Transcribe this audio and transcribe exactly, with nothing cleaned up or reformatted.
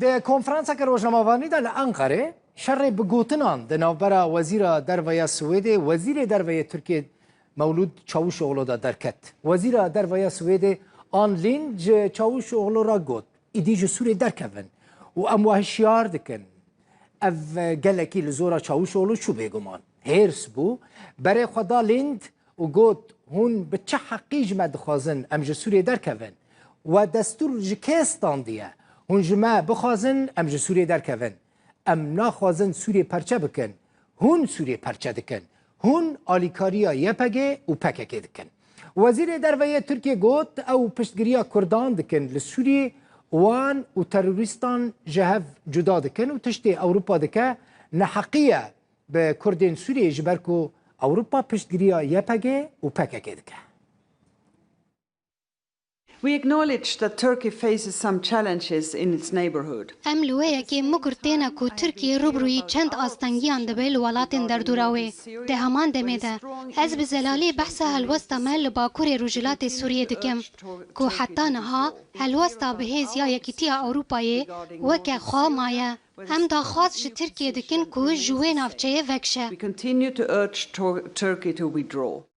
Di konferanseke rojnamevanî de li Enqerê şerê bi gotinan di navbera Wezîra Derve ya Swêdê, Wezîrê Derve yê Tirkiyê Mewlûd Çavuşoglu de derket. Wezîra Derve ya Swêdê Ann Linde ji Çavuşoglu re got, "Îdî ji Sûrê derkevin û em we hişyar dikin." Ev gelekî li zora Çavuşoglu çû bêguman. Hêrs bû, berê xwe da Linde û got, "Hûn bi çi heqî ji me dixwazin em ji Sûriyê derkevin? We destûr ji kê standiye? Hûn ji me bixwazin em ji Sûriyê derkevin. Em naxwazin Sûriyê perçe bikin. Hûn Sûriyê perçe dikin. Hûn alîkariya Y P G û P K K dikin." Wezîrê Derve yê Tirkiyê got, ew piştgiriya Kurdan dikin li Sûriyê, wan û terorîstan ji hev cuda dikin û tiştê Ewropa dike neheqî ye bi Kurdên Sûriyê, ji ber ku Ewropa piştgiriya Y P G û P K K dike. We acknowledge that Turkey faces some challenges in its neighborhood. Em li wê yekê mikur têne ku Tirkiye rûbirûyî çend astengiyan dibe li welatên derdora wê. Di heman demê de, ez bi zelalî behsa helwesta me li bakurê rojhilatê Sûriyê dikim, ku heta niha helwesta bi hêz ya Yekîtiya Ewropayê weke xwe maye. Em daxwaz ji Tirkiye dikin ku ji wê navçeyê vekişe. We continue to urge Tur- Turkey to withdraw.